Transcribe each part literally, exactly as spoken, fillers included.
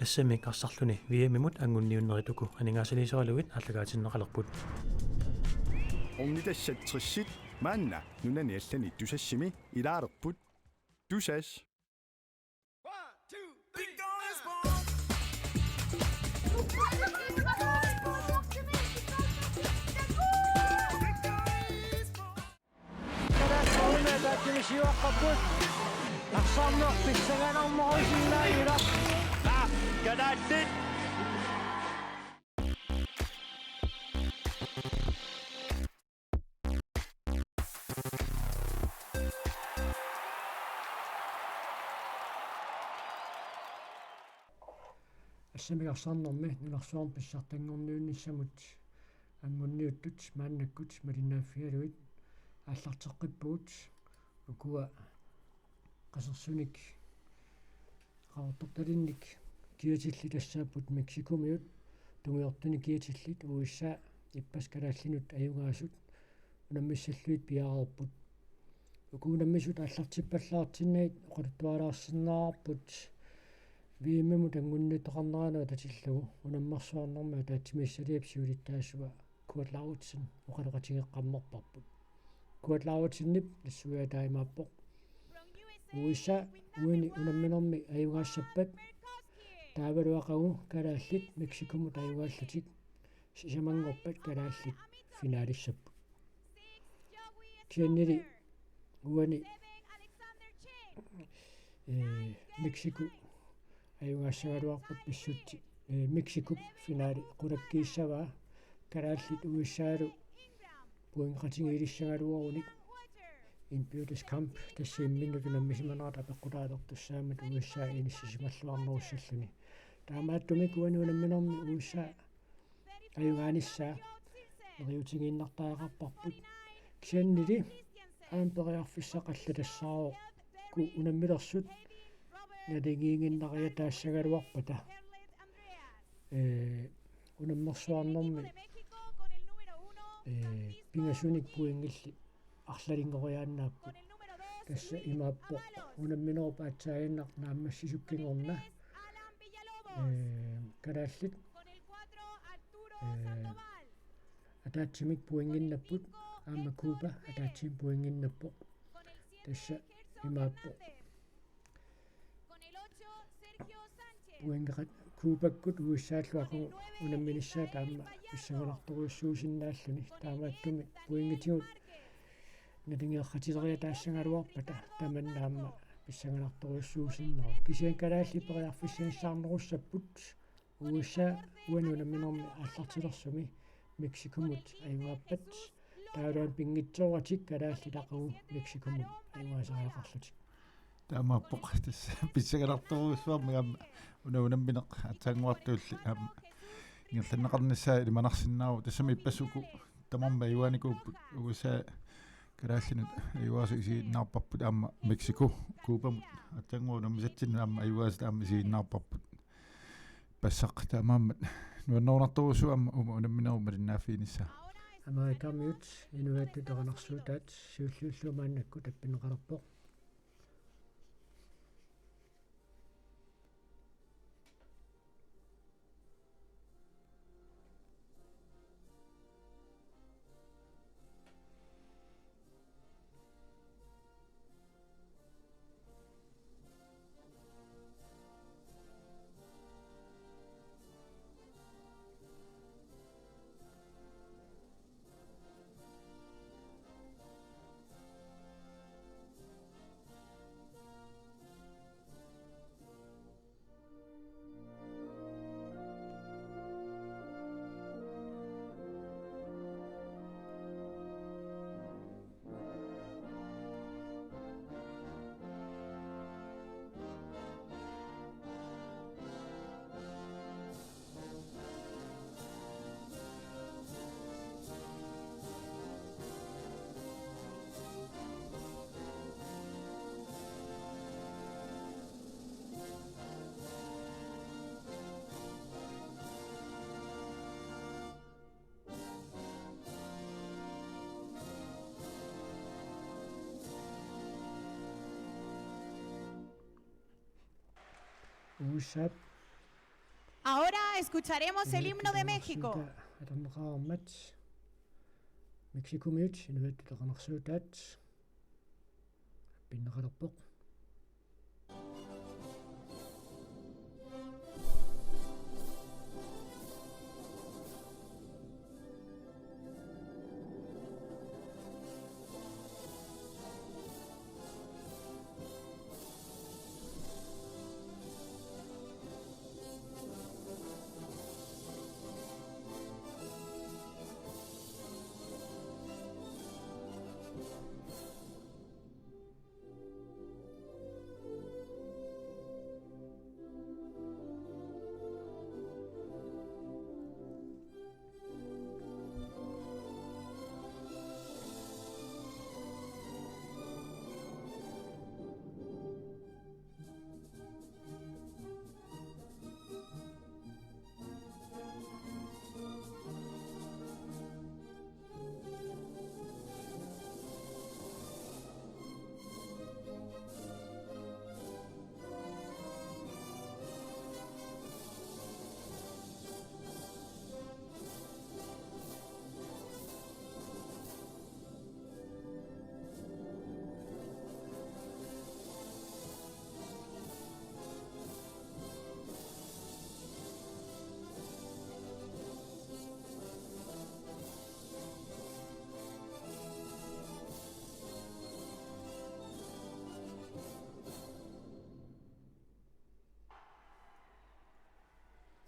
S M-ip arsarluni V M-imut anguniunnerit uku aningaasaliisaraluit aallakaatinneqalerput. Ornitassat tressit maanna nunani allani Tusassimi ilaalerput. Tusass. Kalaallit arsarneq pissanganarnerusinnaanngilaq. Kalaallit. S M-ip arsarnermi nunarsuarmi pissartanngorniunnissamut anguniuttut maannakkut malinnaaffigalugit aallarteqqippugut. Ukua qasersunik, qaqortortalinnik kiatillit tassaapput Mexicomiut, tungujortunik kiatillit U S A, ippassaq kalaallinut ajugaasut unammissallugit piareerput. Uku unammisut aallartippallaartinnagit oqaluttualaarsinnaavarput V M-imut anguniuttoqarneranut atatillugu unammersuarnermi ataatsimiititaliap siulittaasua Kurt Lauritsen oqaloqatigeqqammerparput. Kurt Lauritsenip nassuiaataa imaappoq: U S A uani unamminermi ajugaassappat, taavalu aqagu kalaallit Mexicomut ajugaallatik, sisamanngorpat kalaallit finaalissapput. Kisiannili uani, ee, Mexico ajugaassagaluarpat pissutsit, ee, Mexicop finaali qulakkiissavaa, kalaallit U S A-lu pointeqatigiilissagaluarunik indbyrdes kamp, tassa imminnut unammisimanerata apeqqutaalertussaammat U S A inissisimalluarnerussalluni. Taamaattumik uani unamminermi U S A ajugaanissaa neriuutigiinnartariaqarparput. Kisiannili aamma periarfissaq allatassaavoq, uku unammilersut naligiinnariataassagaluarpata, ee, unammersuarnermi, ee, pingasunik pointillit arlalinngoriaannaapput. Tassa imaappoq unamminerup aatsaaginnaq naammassisup kingorna, ee, kalaallit, ee, ataatsimik pointiinnapput, aamma Cuba ataatsimik pointiinnappoq. Tassa imaappoq pointeqat-, Cubakkut U S A-llu aqagu unamminissaat aamma pissanganartorujussuusinnaalluni. Taamaattumik pointitigut naligeeqqatileriataassagaluarpata tamanna aamma pissanganartorujussuusinnaasoq. Kisianni kalaallit periarfissagissaarnerussapput U S A uani unamminermi aallartilersumi Mexicomut ajugaappat. Taavalu aamma pinngitsooratik kalaallit aqagu Mexicomut ajugaasariaqarlutik. Taamaappoq, tassa pissanganartorujussuarmik aamma una unammineq aatsaannguartuulli aamma ingerlanneqarnissaa ilimanarsinnaavoq. Tassami ippassaq uku tamarmik ajugaanikuupput, U S A kalaallinut ajugaasut isiginnaarparput, aamma Mexico Cubamut aatsaannguaq unammisatsinnut aamma ajugaasut aamma isiginnaarparput. Ippassaq taamaammat nuannerunartorujussuuvoq aamma uuma unamminerup malinnaaffiginissaa. Amerikamiut inuiattut erinarsuutaat siulliullugu maannakkut appinneqalerpoq. U S A-p Escucharemos el himno de México. Atorneqareermat Mexicomiut inuiattut atorneqarsuutaat pinneqalerpoq.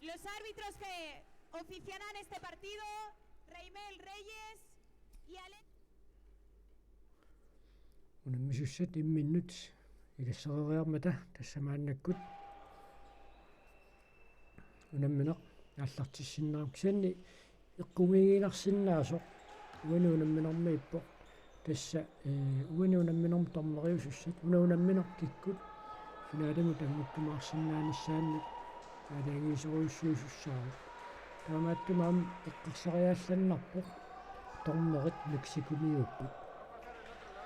Los árbitros que oficiarán este partido, Reimel Reyes y Ale- Unammisussat imminnut ilassereeriarmata tassa maannakkut unammineq aallartissinnaavoq, kisianni eqqumiiginarsinnaasoq uani unamminermiippoq. Tassa, ee, uani unamminermi dommeriusussat, una unammineq kikkut finalimut annguttumaarsinnaanissaannik aalajangiisorujussuusussaavoq. Taamaattumik aamma eqqarsariaallannarpoq dommerit Mexicomiuupput.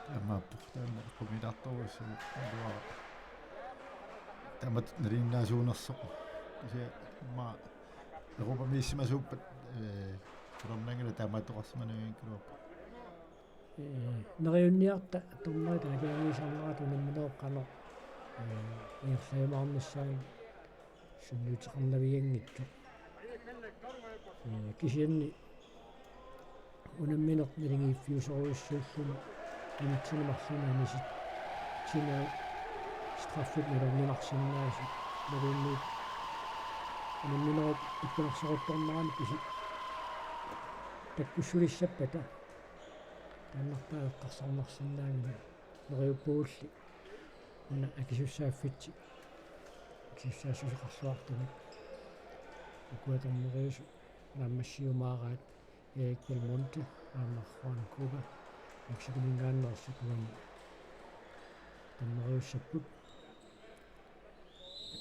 Taamaappoq, taanna eqqumiilaartorujussuuvoq. Taamatut nalinginnaasuunersoq. Kisianni aamma Europamiissimasuuppat, ee, qularnanngilaq, taamaattoqarsimanavianngikkaluarpoq. Ee, neriunniarta dommerit aalajangiisarnerat unamminerup qanoq, ee, ingerlajumaarnissaanut sunniuteqarnavianngitsoq. Ee, kisianni unammineq naligiiffiusorujussuulluni minutsini marlunni anisitsinni straffit nalorninarsinnaasut, naluunniit unamminerup ikkunarsoruttornerani pisut takkussulissappata taannartaa eqqarsarnarsinnaanngilaq. Neriuppugulli una akisussaaffitsi, akisussaassuseqarluartumik. Ukua dommeriusut naammassiumaaraat Erik Belmonte aamma Juan Cuba, Mexicominngaanneersut uani dommeriussapput.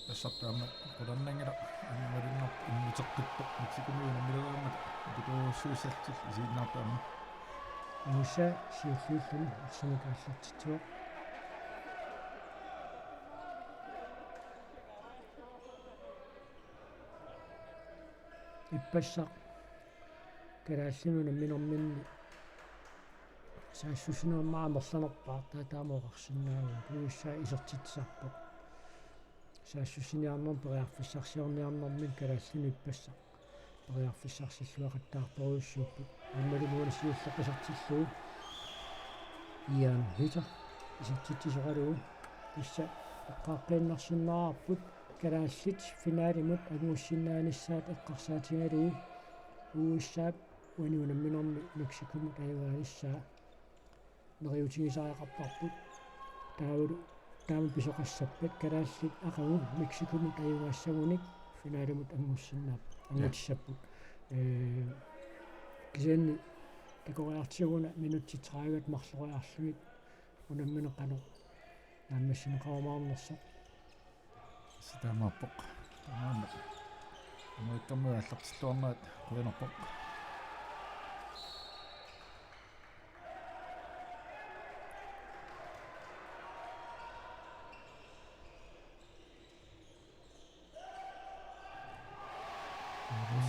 Tassartaama qularnanngilaq, angumalinnarpoq, immuteqqippoq, Mexicomiut unamminerulermata, utoorsuussallutillu isiginnaartut aamma. Angusaa siulliulluni arsamik aallartitsivoq. Ippassaq kalaallinut unamminerminni saassussinermi amerlanerpaaq, taava taama oqarsinnaavugut, uissaa isertitsisarpoq. Saassussiniarnermut periarfissarsiorniarnermini kalaallinut ippassaq periarfissarsilluaqattaartorujussuupput. Aammalu uani siulleq isertillugu Ian Hytter isertitsisoralugu. Tassa eqqaaqqiinnarsinnaavarput kalaallit finalimut anngussinnaanissaat eqqarsaatigalugu U S A-p uani unamminermi Mexicomut ajugaanissaa neriuutigisariaqarparput. Taavalu taama pisoqassappat kalaallit aqagu Mexicomut ajugaassagunik finalimut anngussinnaa-, ja, anngutissapput. Ee, kisianni takoriartigu una minutsit tredive marloriarlugit unammineq qanoq naammassineqarumaarnersoq. Tassa taamaappoq. Taamaammat. Inuiattarmut aallartilluarnerat qujanarpoq.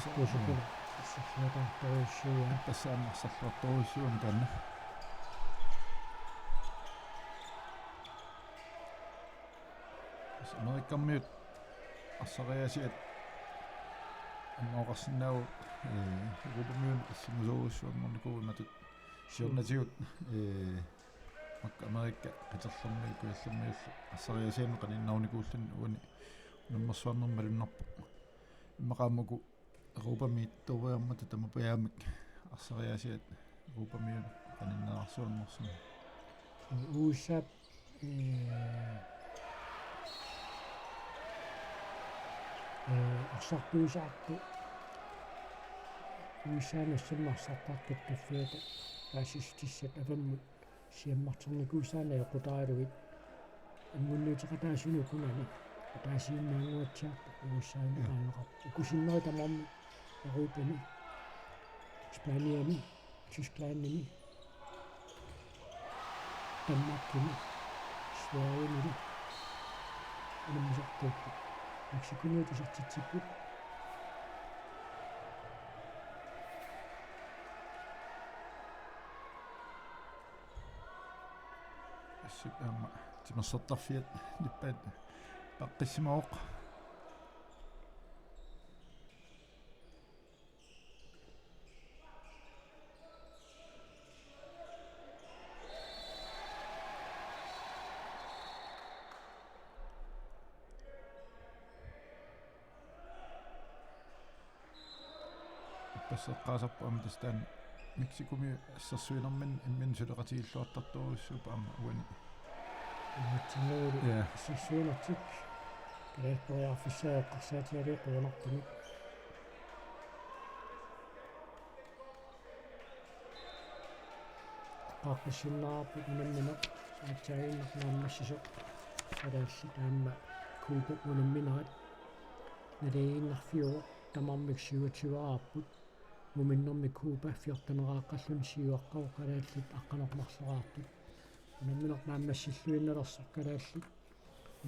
Tuusukuna. Arsarluataartorujussuuaa. Ippassaq aamma arsarluartorujussuugami taanna. Tassa Amerikkarmiut arsariaasiat aamma oqarsinnaavoq, ee, Europamiunut issimusorujussuanngornikuuvoq imatut siornatigut, ee, makku Amerikka Qiterlermiut Kujallermiullu arsariaasiannik qaninnerunikuulluni uani unammersuarnermi malunnarpoq. Immaqa aamma uku Europamiittoriarmata tamapajaamik arsariaasiat Europamiunut qaninnerarsuanngorsimavoq. U S A, ee, ee, arsartuisaartut U S A-mi assammik arsartartut kaffiata paasissutissat avammut siammarternikuusaannik eqqutaralugit. Immunnuuteqataasunik ukunani ataasiinnaannguatsiarpoq U S A-mi. Ja. Qaangeqarpoq. Uku sinneri tamarmik Europami, Spaniami, Tysklandimi, Danmarkimi, Sverigemi unammisartuupput. Mexicomiut isertitsipput. Assut aamma timersortarfiat nippaat paqqissimavoq. Ippassaq eqqaasarpoq aamma tassa taanna Mexicomiut assersuinerminni imminut suleqatigilluartartorujussuupput aamma uani. Immatsinnguuli. Ja. Assersuinertik. Kalaallit periarfissaat eqqarsaatigalugit qujanartumik. Eqqaaqqissinnaarput unammineq aatsaaginnaq naammassisoq kalaallit aamma Cuba unamminerat naligiinnarfiuvoq. Tamarmik syvogtyveqarput. Muminnermi Cuba fjorteneraqqalluni siuaqqavoq kalaallit aqqaneq-marloqartut. Unammineq naammassilluinnalersoq kalaallit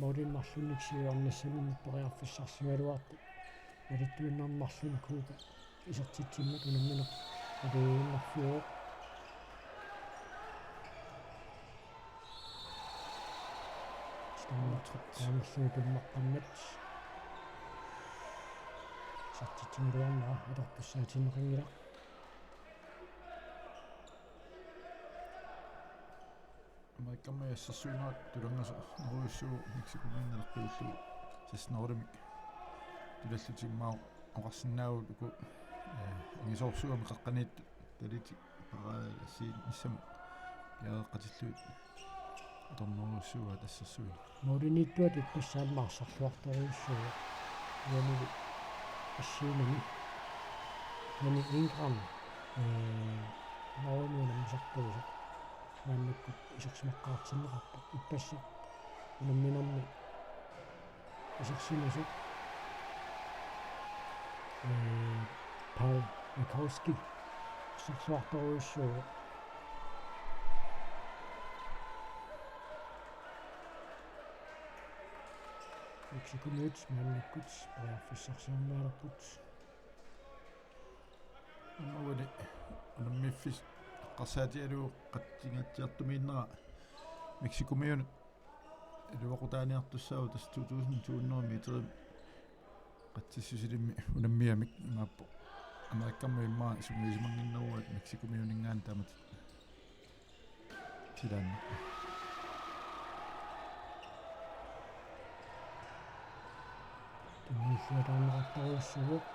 målinik marlunnik siuarnissaminnut periarfissarsigaluartut. Malittuinnarmarluni Cuba isertitsimmat unammineq naligiinnarfiuvoq. Stammertut taamaallugu tummaqqammat. Isertitsigaluarnera atortussaatinneqanngilaq. Amerikkarmiut assersuinerat tulanngasoq nerujussuuvoq Mexicomiunut naleqqiullugu sassinnerulimik. Tulallutik immaqa oqarsinnaavugut uku, ee, angisoorsuarmi qaqqaniittut talitik paraa assigiinnissamut piareeqqatillugit atornerujussuuaat assersuineq. Målimiittuat ippassaq aamma arsarluartorujussuuvoq. Uanili assiinani. Uani Ingram, ee, Norgemi unammisartuusoq. Maannakkut isersimaqqaartinneqarpoq. Ippassaq unamminermi isersimasoq, ee, Paul Mikowski arsarluartorujussuuvoq. Mexicomiut maannakkut periarfissarsiornialerput. Aamma uani unammiffissaq eqqarsaatigalugu qatsingaatsiartumiinnera Mexicomiunut iluaqutaaniartussaavoq tassa to tusind to hundrede meter qatsissusilimmi unammigamik imaappoq. Amerikkarmiut immaqa sungiusimannginneruaat Mexicomiuninngaanniit taamatut. Tilaanna. Tunniussutaarneqartarujussuuvoq.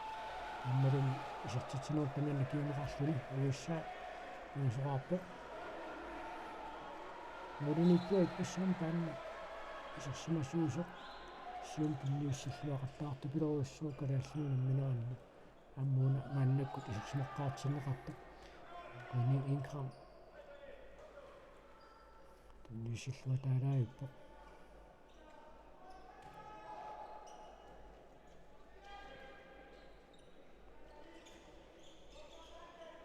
Aammalumi isertitsinermut tamanna kinguneqarluni U S A angisoqarpoq. Målimiittuat ippassaq aamma taanna isersimasuusoq. Siumut tunniussilluaqattaartupiloorujussuuvoq kalaallinut unammineranni. Aamma una maannakkut isersimaqqaartinneqartoq. Uani Ingram. Tunniussilluataalaarpoq.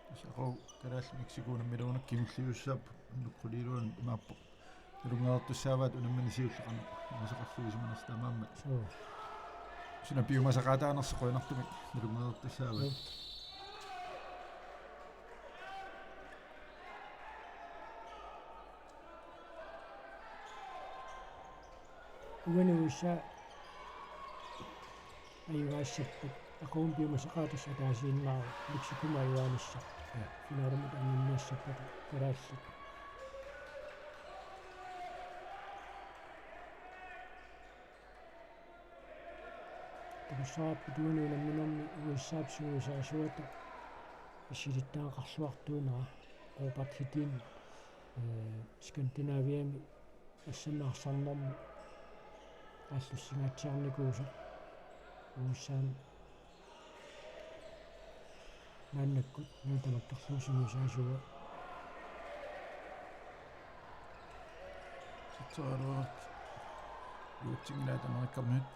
Tassa aqagu kalaallit Mexico unamminerunik kingulliussaapput, nuqquliiluan imaappoq. Nalunngereertussaavaat unammineq siulleq qanoq arisaqarfigisimanersoq taamaammat. Suu. Suna piumasaqaataanersoq qujanartumik nalunngereertussaavaat. Uani U S A ajugaassapput, aqagumut piumasaqaat tassa ataasiinnaavoq, Mexicomut ajugaanissaq. Ja. Finalimut anguniassappata kalaallit. Takussavarput uani unamminermi U S A-p sungiusaasuata assilittagaqarluartuunera, Robert Hedin, eh, Skandinaviami assammik arsarnermi aallussingaatsiarnikuusoq U S A-mi maannakkut una tamakkerlugu sungiusaasuuvoq. Sitsoraluarut juutsingilaat Amerikamiut.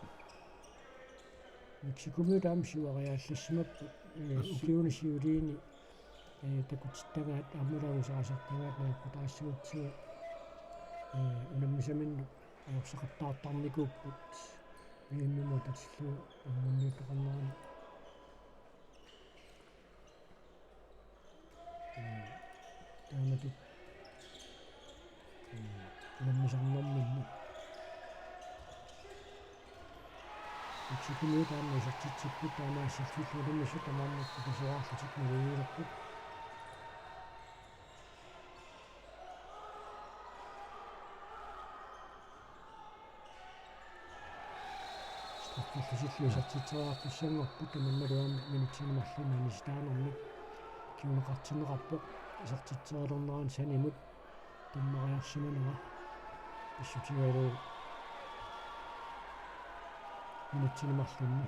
Mexicomiut aamma siuariaallassimapput, eh, assut ukiuni siuliini, eh, takutittagaat aammalu angusaqassartagaat najoqqutaassagutsigit, eh, unammisaminnut ajorsaqattaartarnikuupput V M-imut atatillugu anguniuttoqarnerani. Ee, taamatut, ee, unammisarnerminni Mexicomiut taanna isertitsipput, taamaasilluni unammisut tamarmik takusuaarlutik naligiilerput. Strafferlutillu isertitseriartussanngorput, tamannalu aamma minutsini marlunni anisitaanermik. Kinguneqartinneqarpoq isertitserilernerani sanimut tummariarsimanera, pissutigalugu minutsini marlunni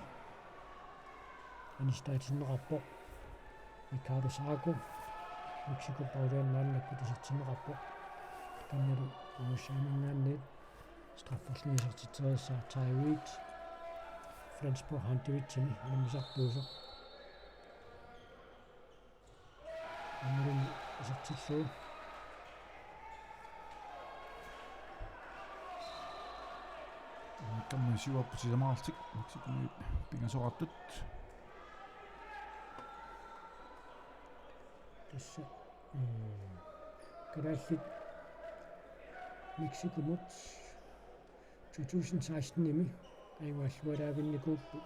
anisitaatinneqarpoq. Ricardo Sago, Mexico, Paulian maannakkut isertinneqarpoq. Taannalu U S A-minngaanniit strafferluni isertitserissaa Tyree French Bohantovicimi unammisartuusoq. Aammalumi isertillugu. Kamma siuarput sisamaaltik, Mexicomiut pingasoqartut. Tassa, mm, kalaallit Mexicomut to tusind seksten-imi ajugaallaalaavinnikuupput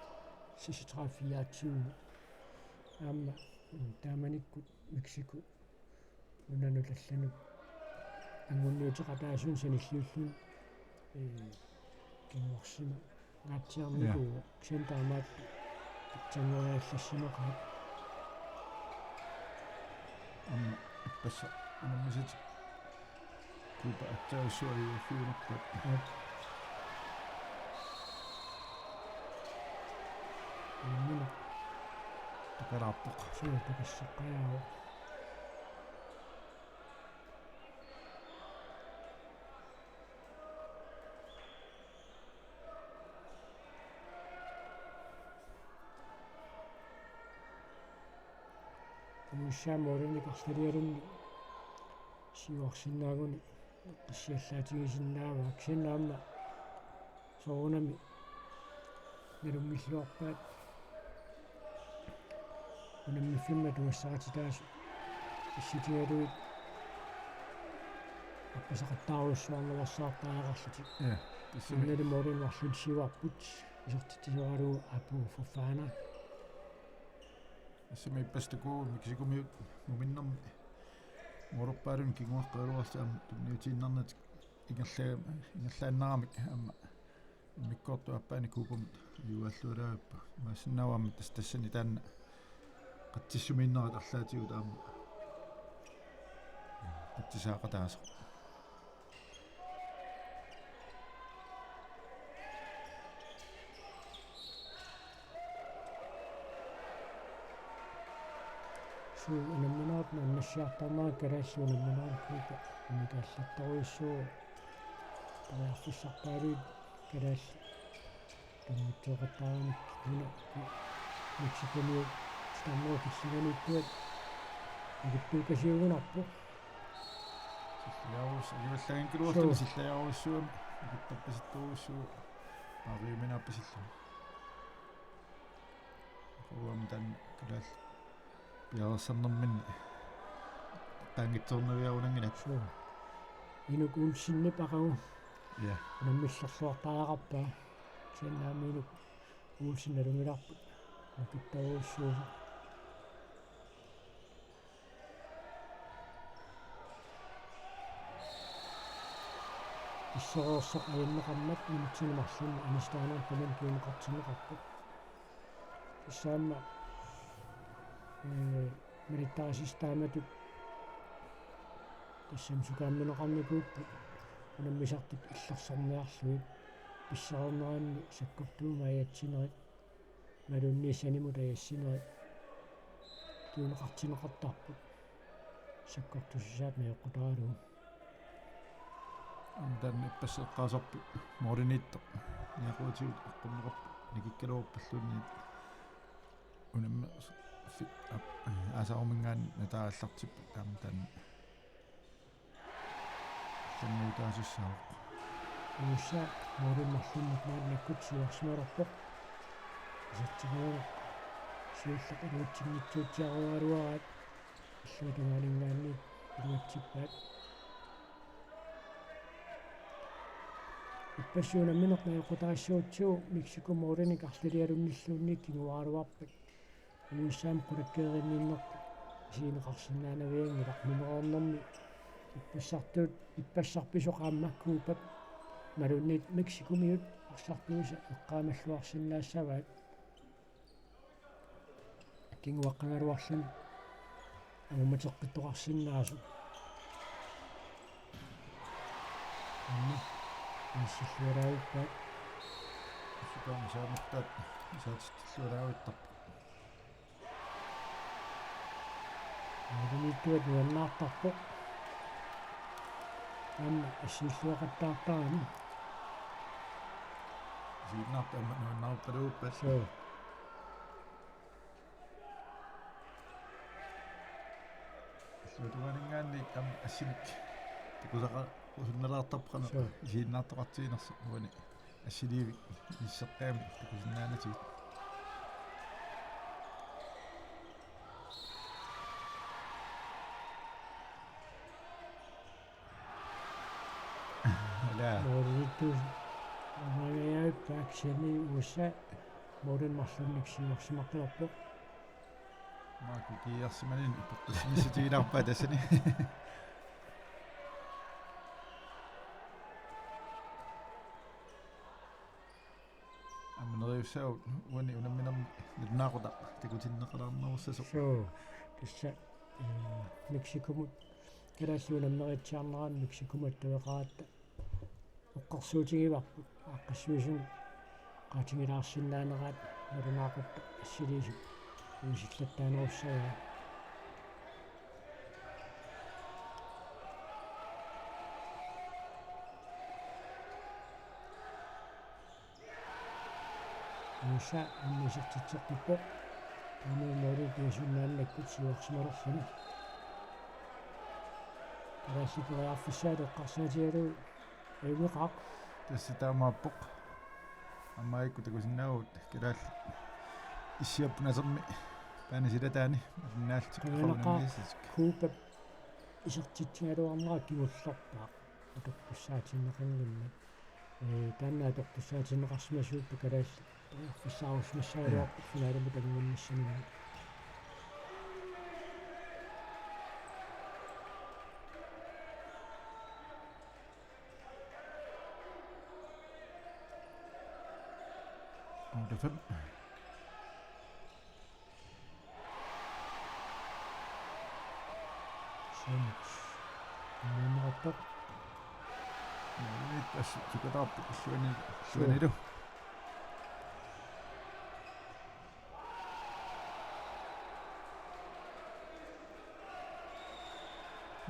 seksogtredive fireogtyve. Aamma, mm, taamanikkut Mexico nunanut allanut anguniuteqataasunut sanilliulluni, ee, kinguarsimangaatsiarnikuuvoq. Ja. Kisianni taamaattoq pitsanngoriallassimaqaat. Aamma ippassaq unammisatik Cuba aatsaat U S A-miut ajugaaffiginerpaat. Ja. Unammineq takalaarpoq. Suu, takassaqqajaavoq. U S A-p måliminik arlalialunni siuarsinnaaguni eqqissiallaatigisinnaavaa, kisianni aamma soorunami nalunngilluarpaat unammiffimmi atugassarititaasut pissutigalugit appasaqattaarujussuarnersaartariaqarlutik. Ja, tassami. Taannalu målimi marlunnik siuarput, isertitsisoralugu Apu Fofana. Tassami ippassaq takuvoq Mexicomiut muminnermi målerpaalunnik kinguaqqagaluarlutik aamma tunniutiinnarnatik ingerla-, ingerlaannaramik aamma immikkoortup aappaani Cubamut ajugaallualaarput. Imaassinnaavoq aamma tassa tassani taanna qatsissumiinnerat arlaatigut aamma patsisaaqataasoq. Suu, unamminerit nassiartarnerat, kalaallit unamminerit Cuba unikaallattorujussuuvoq, periarfissarpaaluit kalaallit tunngitsoqattaaramikkit, una Mexicomiut titarnerup killinganiittuat ikittuukasiugunarpoq. Sillajaarus-, ajugallaanngikkaluarluni. Suu. Sillajaarujussuugami ikittarpasittorujussuuvoq. Aariuminaappasillu. Uagut taanna kalaallit piareersarnerminni qaangitsiornaviarunanngilat. Suu. Inuk Olsenip aqagu. Ja. Unammillerluartariaqarpaa. Kisianni aamma Inuk Olsen nalunngilarput. Nakittaarujussuusoq. Pissareersaq ajunneqarmat minutsini marlunni Anis Danielsenimit kinguneqartinneqarpoq. Tassa aamma, ee, malittarisassat taamatut tassami sukaammineqarnikuupput unammisartut illersorniarlugit pissareerneranni sakkortuumik ajatsinerit imaluunniit sanimut ajassinerit kinguneqartinneqartarput sakkortusisaat najoqqutaralugu. Aamma taanna ippassaq eqqaasarput målimiittoq niaquatigut eqqunneqarpoq nikikkaluarpalluunniit unammi fi-, ap-, aasaruminngaanniit nataarallartipput aamma taanna. Sannguutaasussaavoq. Ussa målimut marlunnik maannakkut siuarsimalerpoq. Isertitseriarlugu siulleq iluatsinngitsuutsiarugaluaraat. Illuatungaaninngaanniit iluatsippaat. Ippassaq unammineq najoqqutarisassagutsigit Mexico målinik arlalialunnilluunniit kinguaaraluarput. Unissaam qulakkeerinninnerput isigineqarsinnaanavianngilaq numeroornermi ippassartuut, ippassarpisoq aamma Cubap imaluunniit Mexicomiut arsartuisa eqqaamalluarsinnaassavaat. Kinguaqqagaluarluni amummateqqittoqarsinnaasoq. Aamma inissillualaavippaat. Sukami saamattaat isaatitsillualaavittarput. Aamma nuannaartarpoq. Aamma assiilluaqattaartarami. Isiginnaartut aamma nuannaarpaluuppat. Suu. Illuatungaaninngaanniit aamma assinik takusaqarusunnalaartarpoq qanoq. Suu. Isiginnaartoqartiginersoq uani assiliivik inisseqqaami takusinnaanatigit. Ala. Målimiittuus. Aamma Jakob Jacksoni ussa målimut marlunnik siuarsimaqilerpoq. Marco Kiiarsimanini ipeqqissimissutigilaarpaa tassani. Aamma neriussaagut uani unamminermi nalunaaqutaq takutinneqalaarnerussasoq. Suu, tassa, ee, Mexicomut kalaallit unammeriitsiarneranni Mexicomut attaveqaratta eqqarsuutigivarput aaqqissuisuni qaatigilaarsinnaaneraat nalunaaqutaq assiliisut iisillattaanerussagaat. Ussa aamma isertitseqqippoq. Aamma måli piasunnaannakkut siuarsimalerluni. Kalaallit periarfissaat eqqarsaatigalugu ajunngilaq. Tassa taamaappoq. Aamma ikku takusinnaavugut kalaallit issiapput nasermi taanna silataani. Naaltik Kujanaqaaq qaunamiisik. Cubap isertitsigaluarnera kingullerpaaq. Atortussaatinneqanngimmat. Ee, taanna atortussaatinneqarsimasuuppat kalaallit periarfissaarusimassagaluarput finaalimut anguniarnissaminni. Otte fem. Sandwich. Nummer to. Målimiit assut sukataarput illuani-, illuanilu.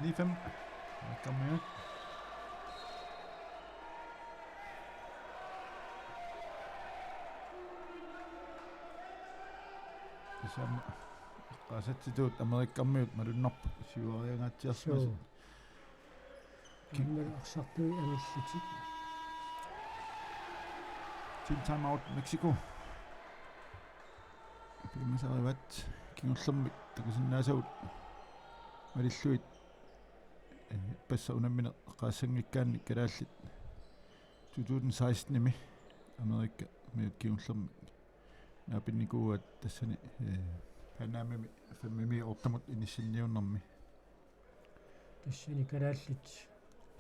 Ni fem. Kammiut. Tassa aamma eqqaasatsitut Amerikkarmiut malunnarput siuariangaatsiarsimasut. Suu. Ki- Aamma arsartui anillutik. Team timeout Mexico. Piumasarivaat kingullermik takusinnaasagut malillugit, eh, ippassaq unammineq eqqaassanngikkaanni kalaallit to tusind seksten-imi Amerikamiut kingullermik naapinnikuuaat tassani, eh, Pan Amimi femmimi ottemut inissinniunnermi. Tassani kalaallit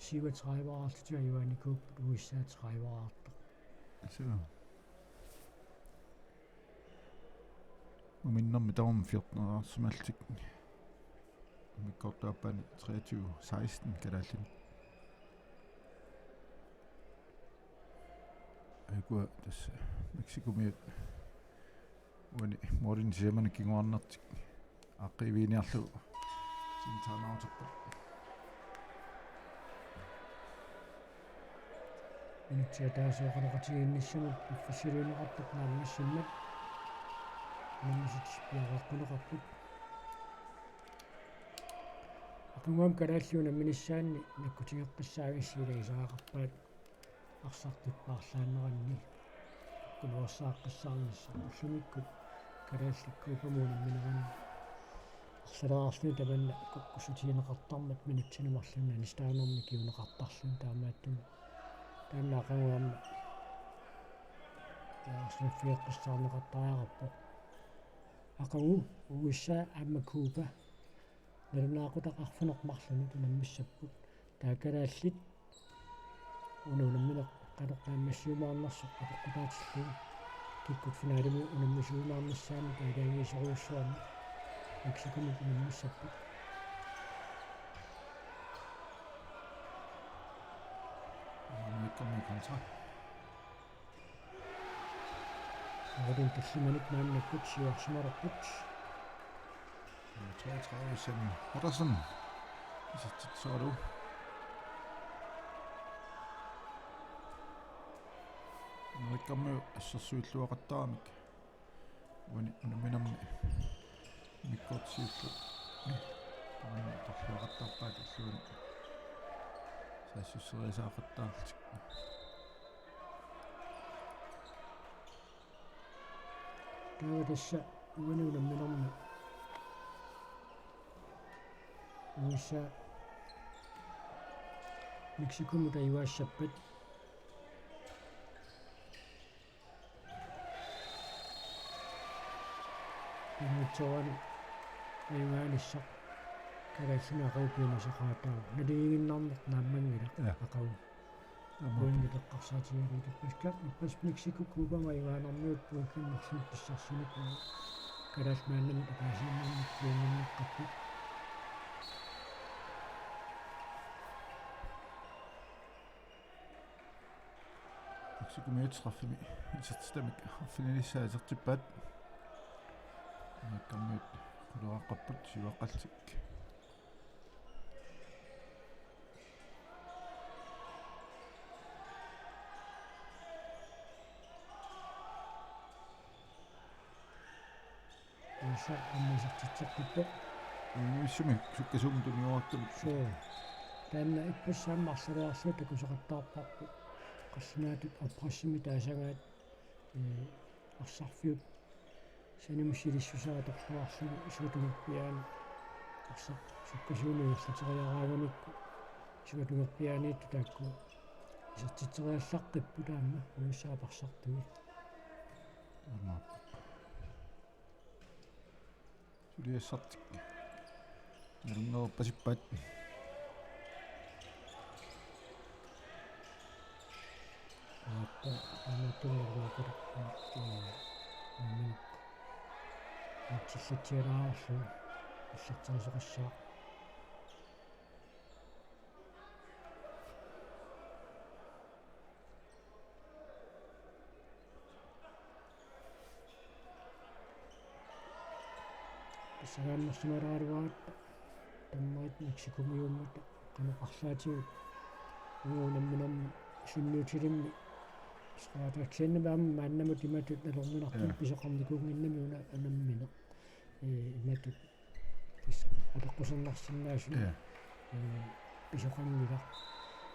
syvogtredive-raarlutik ajugaanikuupput, U S A tredive-raartoq. Suu. Uminnermi tamarmi fjorten-raarsimallutik. Immikkoortup aappaani treogtyve seksten kalaallit. Aajukua tassa Mexicomiut uani Morten Sherman kinguarnertik aaqqiiviiniarlugu timeouterput. Minutsit ataaseq oqaloqatigiinnissamut piffissaliunneqartoq naammassimmat unammisut piareeqquneqarput. Aqagu aamma kalaallit unamminissaanni nakkutigeqqissaagissi ilagisariaqarpaat arsartut paarlaanneranni. Kunuassaaqqissaarnissaq ullumikkut kalaallit Cubamut unammineranni. Arlaleriarluni tamanna kukkussutigineqartarmat minutsini marlunni anistaanermi kinguneqartarluni taamaattumik. Taanna aqagu aamma taarsiuffigeqqissaarneqartariaqarpoq. Aqagu U S A aamma Cuba nalunaaqutaq arfineq-marlunut unammissapput. Taava kalaallit una unammineq qanoq naammassiumaarnersoq apeqqutaatillugu. Kikkut finalemi unammisuumaarnissaannik taakaagiisorujussuarmik Mexicomut unammissapput. Amerikami kontra. Avalun tallimanik maannakkut siuarsimalerput. Nummer treogtredive, Sam Hutterson. Isertitsisugalugu. Amerikamiut assersuilluaqattaramik. Uani unamminermi immikkoortoq siulleq. Tamanna atorluaqattaarpaat illuani. Saassusseriasaaqattaarlutik. Taava tassa uani unamminermi U S A Mexicomut ajugaassappat. Pinngitsoorani ajugaanissaq kalaallinut aqagu piumasaqaataavoq. Naligiinnarneq naammanngilaq. Ja. Aqagu. Aamma. Pointit eqqarsaatigalugit ippassaq, ippassaq Mexico Cubamut ajugaanermigut pointit marluk pissarsinik kalaallit maannamut ataasiinnarmik piunnginneqqapput. Mexicomiut straffimi isertitamik arfinilissaa isertippaat. Amerikamiut quleqaqqapput siuaqqallutik. Tassa aamma isertitseqqippoq. Unammissamut sukkasuumik tuniorartumik. Suu. Taanna ippassaq aamma arlaleriarluni takusaqattaarparput. Qallunaatut apressimik taasagaat, ee, arsarfiup sanimut silissusaa atorluarlugu isuatungerpiaani arsaq sukkasuumik ingerlateriaraangamikku isuatungerpiaaniittut taakku isertitseriallaqqipput aamma U S A-p arsartui. Aamma. Suliassartik nalunngereerpasippaat. Aappa, taamaattumik nalunngereerpasippaat. Nammineq. Atsillatsialaarlugu. Allarterisoqassaaq. Pissanganarsimagaluaratta tammaat Mexicomiuummata qanoq arlaatigut uagut unamminermi sunniutilimmi pissangaatatsiannami aamma maannamut imatut nalorninartumik. Ja. Pisoqarnikuunnginnami una unammineq. Ee, imatut. Tassa apeqqusernarsinnaasut. Ja. Ee, pisoqanngilaq.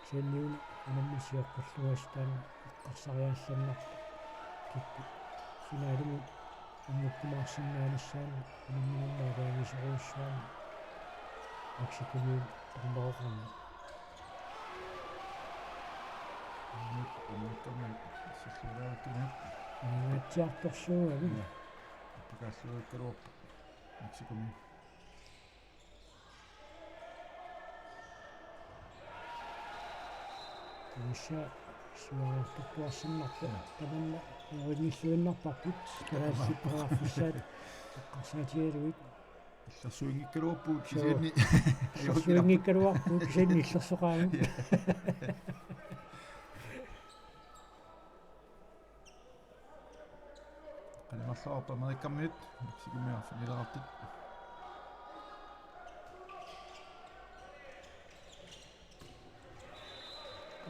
Kisianni una unammineq sioqqullugu assut taanna eqqarsariaallannarpoq. Kikkut finalimut Unnukkut marsinnaanissaanut unamminermi avaangisorujussuarmik Mexicomiut dommeraarneq. Unnukkut, unnukkut aamma silluaraakkami. Angaatsiartorsuugami. Ja. Appakaalluakkaluarpoq Mexicomiut. Tassa suaartortuarsinnarpoq. Ja. Tamanna nuannissuinnarparput. Kalaallit periarfissaat eqqarsaatigalugit. Illersuinngikkaluarpugut. Suu. Kisianni. Illersuinngikkaluarpugut kisianni illersoqaagut. Ja. Qanimarluarput Amerikamiut, Mexicomiut arfinileraartut.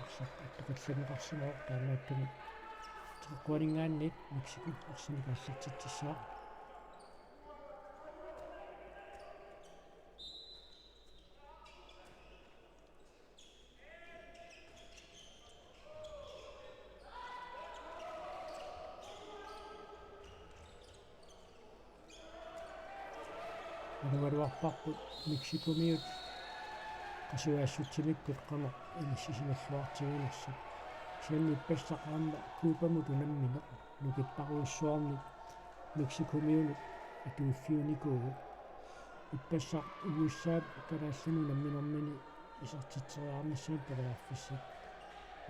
Arsaq attoqqillanneqarsimavoq taamaattumik. Treogtyveninngaanniit Mexico arsamik aallartitsissaaq. Nalugaluarparput Mexicomiut qasujaassutsimikkut qanoq inissisimalluartiginersut. Kisianni ippassaq aamma Cubamut unammineq nukittarujussuarnik Mexicomiunut atuiffiunikuuvoq. Ippassaq U S A-p kalaallinut unamminermini isertitseriarnissamut periarfissat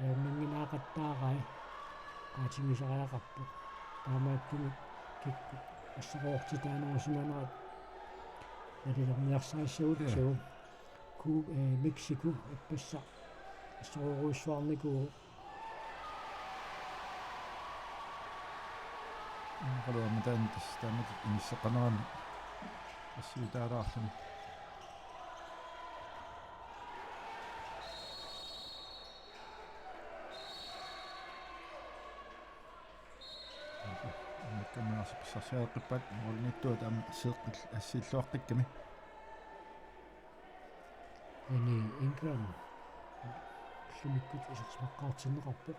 ajornannginneqattaarai qaatigisariaqarpoq. Taamaattumik kikkut asseroortitaanerusimanerat nalilerniarsarissagutsigit. Ja. Ku-, eh, Mexico ippassaq asseroorujussuarnikuuvoq. Qalu aamma taanna tassa taamatut inisseqanerani assiutaalaarluni. Aamma kammaarsi pissarsiareqqippaat, målimiittuat aamma seeqqil-, assiilluaqqikkami. Ani England ullumikkut isersimaqqaartinneqarpoq.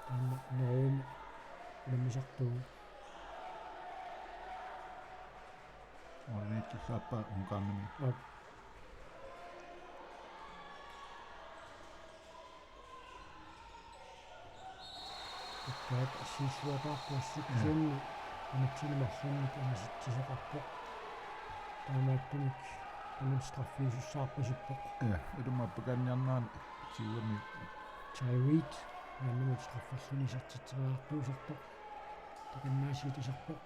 Taanna Norgemi unammisartuuvoq. Målimiittussaappaa Ungarnimi. Aap. Ikkaat assiilluataarput assut. Ja. Kisianni unamminermi marlunnik inisitsisoqarpoq. Taamaattumik tamanna straffiusussaarpasippoq. Ja, ilumut appakaanniarnerani tyvemi. Tyree Reed, maannamut straffilluni isertitseriartuusartoq. Takanna assiit iserpoq.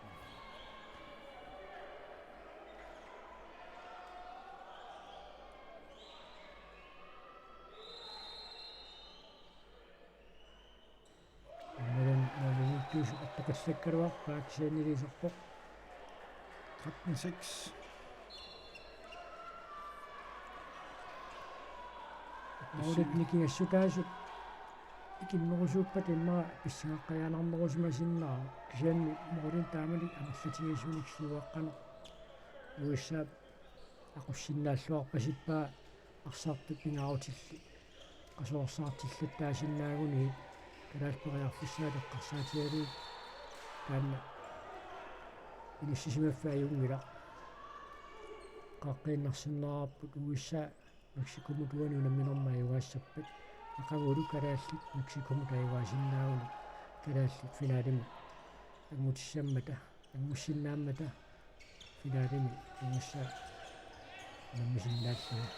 Aammalu målimiittuusut attoqqillakkaluarpaat kisiannili iserpoq. Tretten seks. Målit nikingassutaasut ikinnerusuuppat immaqa pissangaqqajaanarnerusimasinnaavoq. Kisianni målinik taamani amerlatigisunik siuaqqaneq U S A-p aqussinnaalluarpasippaa arsartut pingaarutillit qasuersaartillattaasinnaagunigit kalaallit periarfissaat eqqarsaatigalugit taanna inissisimaffianngilaq. Qaaqqiinnarsinnaavarput U S A Mexicomut uani unamminermi ajugaassappat. Aqagulu kalaallit Mexicomut ajugaasinnaagunik kalaallit finaalimut angutissammata, angussinnaammata finaalimi U S A unammisinnaalluni.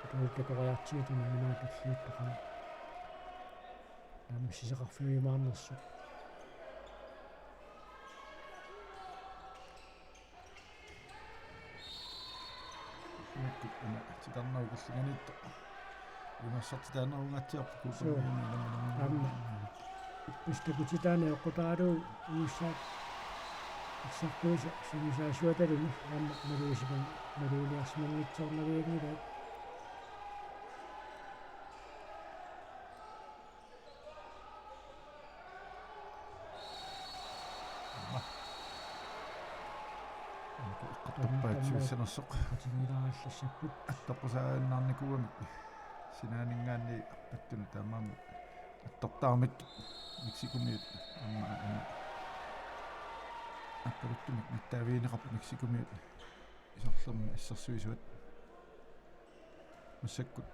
Atuuttakoriartigit unamminerit tulliuttut qanoq naammassisaqarfiujumaarnersut. Uagut una titarnerup killinganiittoq. Unassartitaanerungaatsiarpoq. Suu. Kuupamuuni namminermi. Aamma. Ippassaq takutitaaneq eqqutaralugu U S A arsartuisa sungiusaasuataluni aamma malugisima-, maluginiarsimanngitsoornavianngilaat. Eqqartorpaat siussanersoq. Qatigilaarallassapput. Attoqqusaaginnarnikuugami sinaaninngaanniit arpattunut taamaammat. Tortaarmik Mexicomiut aamma aamma aappaluttumik nittaavigineqarput Mexicomiut isorlermi assersuisuat. Massakkut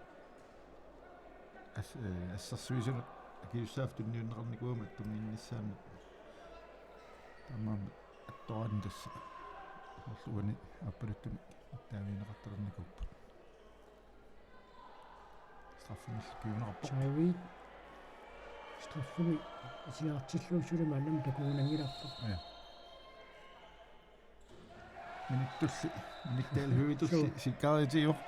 as-, eh, assersuisunut akisussaaffik tunniunneqarnikuugami attunnginnissaannut. Taamaammat attoraanni tassa. Soorlu uani aappaluttumik nittaavigineqartalernikuupput. Straffemik piuneqarpoq. Xavi. Straffemik isigaartillugu suli maannamut takugunanngilarput. Ja. Minuttulli, minuttaalhuitulli. Suu. Sikkaaritiuvoq.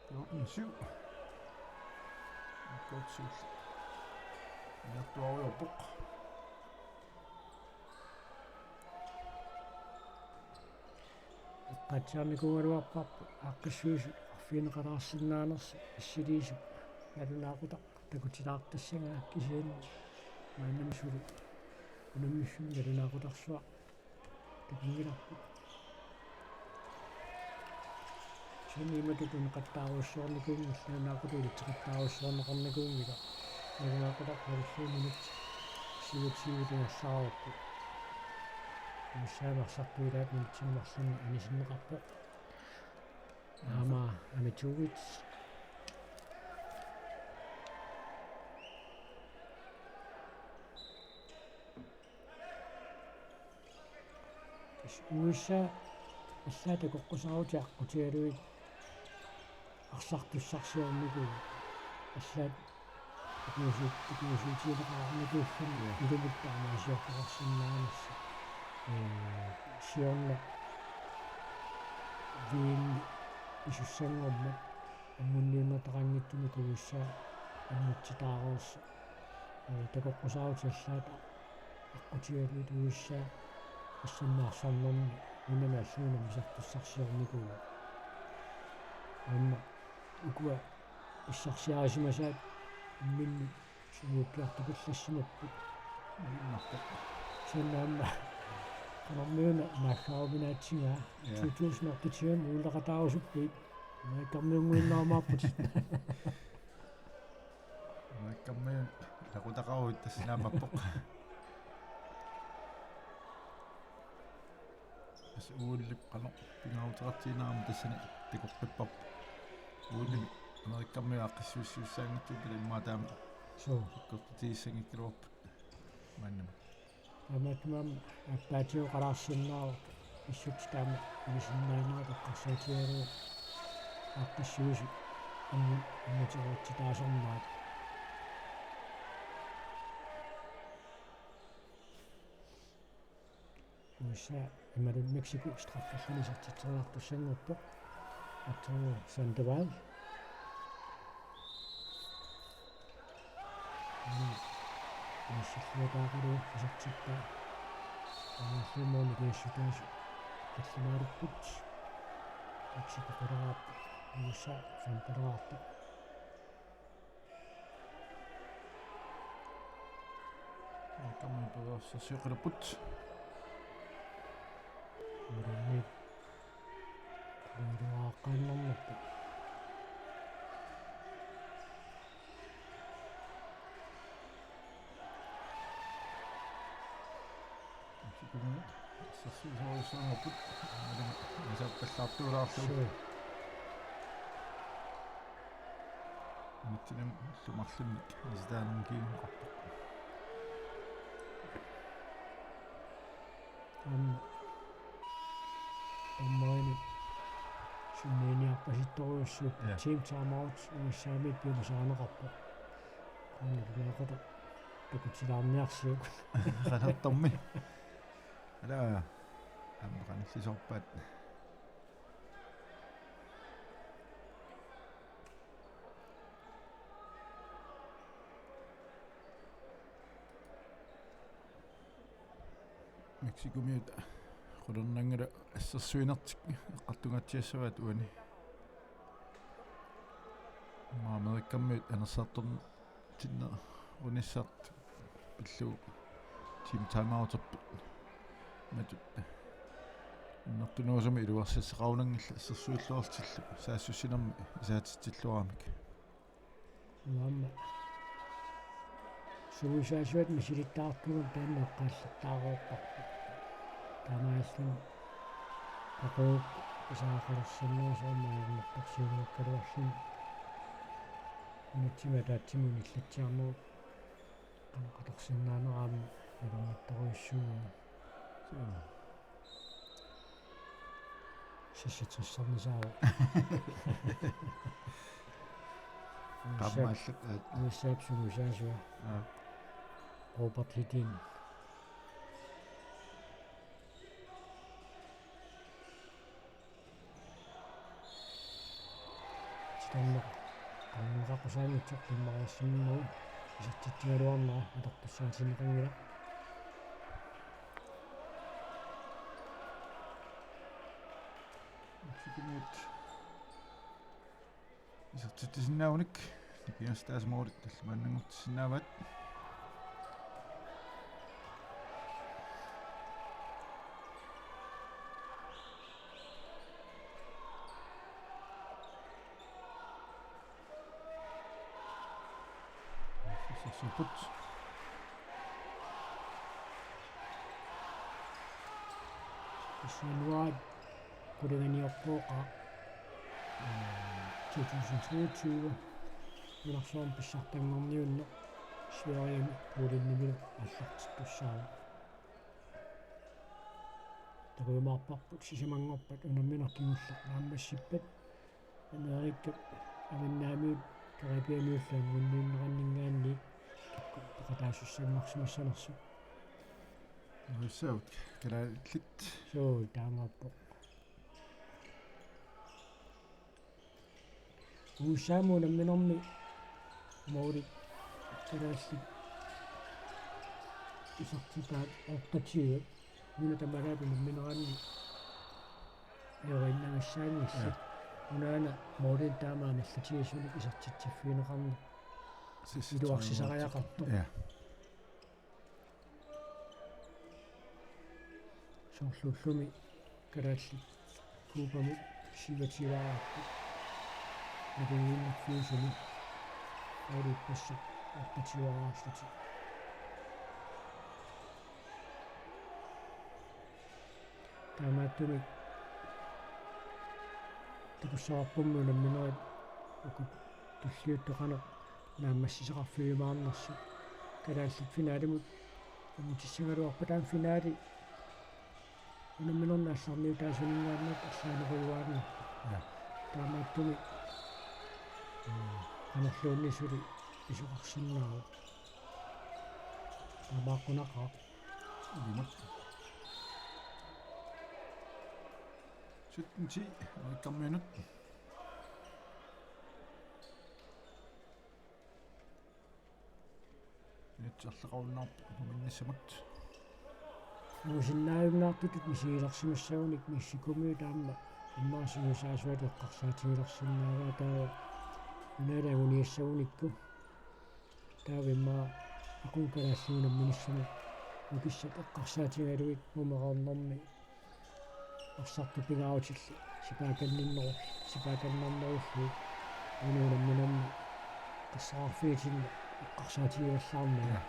Fjorten syv. Godt syv. Inertuariorpoq. Eqqaatsiarnikuugaluarparput aaqqissuisut arfineqalaarsinnaanersut assiliisut nalunaaqutaq takutilaartassagaa kisianni maannamut suli unammissunik nalunaaqutarsuaq takunngilarput. Kisianni imatut uneqattaarujussuarnikuunngillat, nalunaaqutaq ilitseqattaarujussuarneqarnikuunngilaq. Nalunaaqutaq nalullugu minutsit syvogtyve ingerlareerput. Unissaami arsartup ilaata minutsini marlunni anisinneqarpoq. Aamma Amituits. Tassa U S A allaat takoqqusaarutit aqqutigalugit arsartussarsiornikuupput. Allaat ikuusu-, ikuusuutigineqarnikuulluni. Ja. Ilumut taamaasiortoqarsinnaanersoq. Ee, siorna V M-imi isussanngormat anngunniunnertaqanngitsumik U S A angutsitaareersoq. Ee, takoqqusaarutit allaat aqqutigalugit U S A assannaarsornermi nunani allani nammisartussarsiornikuuvoq. Aamma ukua issarsiarisimasaat imminnut sumiikkiartupillassimapput. Malunnarpoq. Kisianni aamma qanormiuna naaggaaruminaatsigaa. Ja. To tusind otteogtyve-mi uuleqataarusupputit. Amerikkarmiunnguinnaajumaarputit. Amerikkarmiut ilaqutaqaruit tassa naammapput. Tassa O L-ip qanoq pingaaruteqartiginerami tassani takoqqipparput. O L-imi Amerikkarmiut aaqqissuussisussaanngitsut kala immaqa taama. Suu. Sakkortutigissanngikkagaluarput maannamut. Taamaattumik aamma aappaatigooqalaarsinnaavoq, pissutsit taama inisinnaanera eqqarsaatigalugu aaqqissuisut angu-, angutereersitaasarmaat. U S A imaluunniit Mexico straffelluni isertitseriartussanngorpoq. Arturo Sandoval. Aamma inissilluataaqalugu isertittaa. Aamma ilumoorni kiissutaasut tallimaalerput. Mexico quleraarpoq. U S A femteneraartoq. Kammi periarfissarsioqqilerput. Uranni. Uranni aaqqaannarnerput. Sikumi assersuisoorujussuanngorput. Aamma nasappallaartuulaarlugu. Suu. Mitsinam illu marlunnik inisitaanermik kiinneqarpoq. Aamma. Aamma ini sunniiniarpasittorujussuupput. Ja. Team timeout U S A-miit piumasarineqarpoq. Aamma nalunaaqutaq takutilaarniarsiuk. Qanortormi. Ala. Aamma qanillisoorpaat. Mexicomiut qularnanngilaq assersuinertik eqqartungaatsiassavaat uani. Aamma Amerikkarmiut anersaartortinneq unissartut pillugu team timeouterput. Matut. Annertunerusumik iluarsassaqarunanngillat assersuilluartillugu saassussinermi isaatitsilluaramik. Aamma suusaasuat misilittaartugut taanna eqqaallattaareerparput. Taamaalilluni aquup isaaqalersinnaasoq aamma ajornartorsiugaluarluni. Unitsimik ataatsimut unillatsiarnerup qanoq atorsinnaanera aamma ajornartorujussuuvoq. Suu. Seksogtressernisaavoq. Qammaallat, aat. Missaap suusaasua. Aap. Robert Hedin. Titarneq. Qaamaqaqusaanngitsoq qimmariarsimammagu isertitsigaluarnera atortussaatinneqanngilaq. Sikumut isertitsisinnaagunik nikingassutaasa måli tallimaannanngortissinnaavaat. Isertitsissuupput. Issuanuaat qulinganioqqooqaaq. Ee, to tusind treogtyve. Ilarsuarmi pissartanngorniunneq Sverigemi Polenimilu aallartittussaavoq. Takujumaarparput sisamanngorpat unammineq kingulleq naammassippat. Amerikap Avannaamiut Caribeamiullu anguniunneqanninngaanniit peqataasussanngorsimassanersut. Nuissaut kalaallit. Suu, taamaappoq. U S A-mut unamminermi målit kalaallit isertitaat otteogtyve. Una tamalaat unammineranni ajorinnagassaanngillat. Ja. Unaana målinik taama anillatsigisunik isertitsiffigineqarneq. Sissitseriarneq. Iluarsisariaqartoq. Ja. Soorlu ullumi kalaallit Cubamut syvogtyveeraarput. Nalingiinnarfiusumi. Målippassaq otteogtyveeraarlutik. Taamaattumik takussavarpummi unamminerit uku tulliuttut qanoq naammassisaqarfigiumaarnersut. Kalaallit finalimut angutissagaluarpata, taanna finali unamminerni aallarniutaasuninngaanniit allaanerujuaannarpoq. Ja. Taamaattumik, mm, qanorluunniit suli pisoqarsinnaavoq. Taamaaqqunaqaaq. Ilumut. Sytten ti, Amerikamiunut. Minutsit arlaqarunnaarput unamminnissamut. Nuusinnaajunnaartutut misigilersimassagunik Mexikomiut aamma immaqa suusaasuata eqqarsaatigilersinnaavaa, taava unaali anguniassagunikku. Taava immaqa aqunga kalaallit unamminissamut nukissat eqqarsaatigalugit mumereernermi arsartut pingaarutillit sipaakanninneru-, sipaakannarnerullugit uani unamminermi eqqarsarfigitinneq eqqarsaatigivallaarnagu. Ja.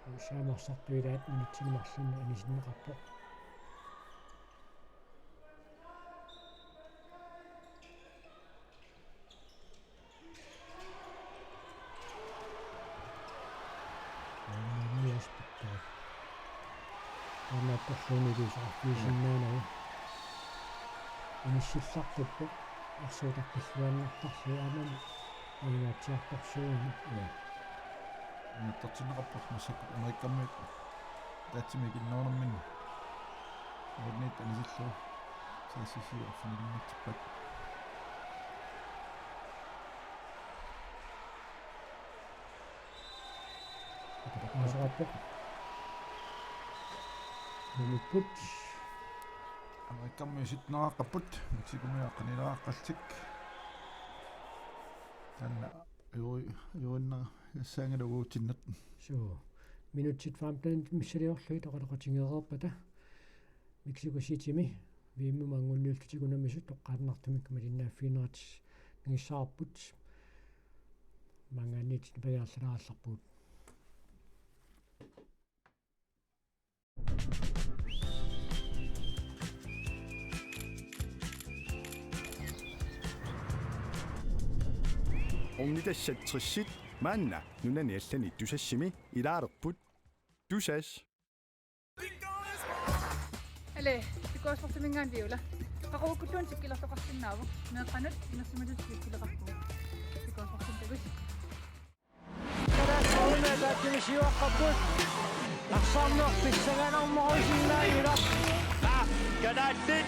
U S A-mi arsartut ilaat minutsini marlunni anisinneqarpoq. Aamma Elias Pittori. Aamma torluuni iliuuseqarfigisinnaanagu. Inissillartuppoq arsuutarpilluinnartarluni aamma ajugaatsiartorsuugami. Ja. Annertartinneqarpoq massakkut Amerikamiut ataatsimik innuunerminni. Uunniit anisillugu. Saassussiorfigineqartippat. Aasaqarpoq. Numipput. Amerikamiut sytteneqarput, Mexikomiut aqqanileqaqqallutik. Taanna ajori-, ajorinnagassaanngilaq uagutsinnut. Suu. Minutsit femten missiliorlugit oqaloqatigeereerpata Mexico Citymi V M-imut anguniullutik unammisut toqqaannartumik malinnaaffiginerat nangissavarput. Maanngaanniit nipagiarlalaarallarpugut. Ornitassat tressit maanna nunani allani Tusassimi ilaalerput. Tusass. Ale, Sikuasportiminngaanniit Viola. Qaqugukkulluunniit sikkilertoqarsinnaavoq. Meeqqanut inersimasutut sikkileqarpugut. Sikuasportimik takuss. Kalaallit Nunaanni taakkunani siuaqqapput. Arsarneq pissanganarmoq usinnaanngilaq. Kalaallit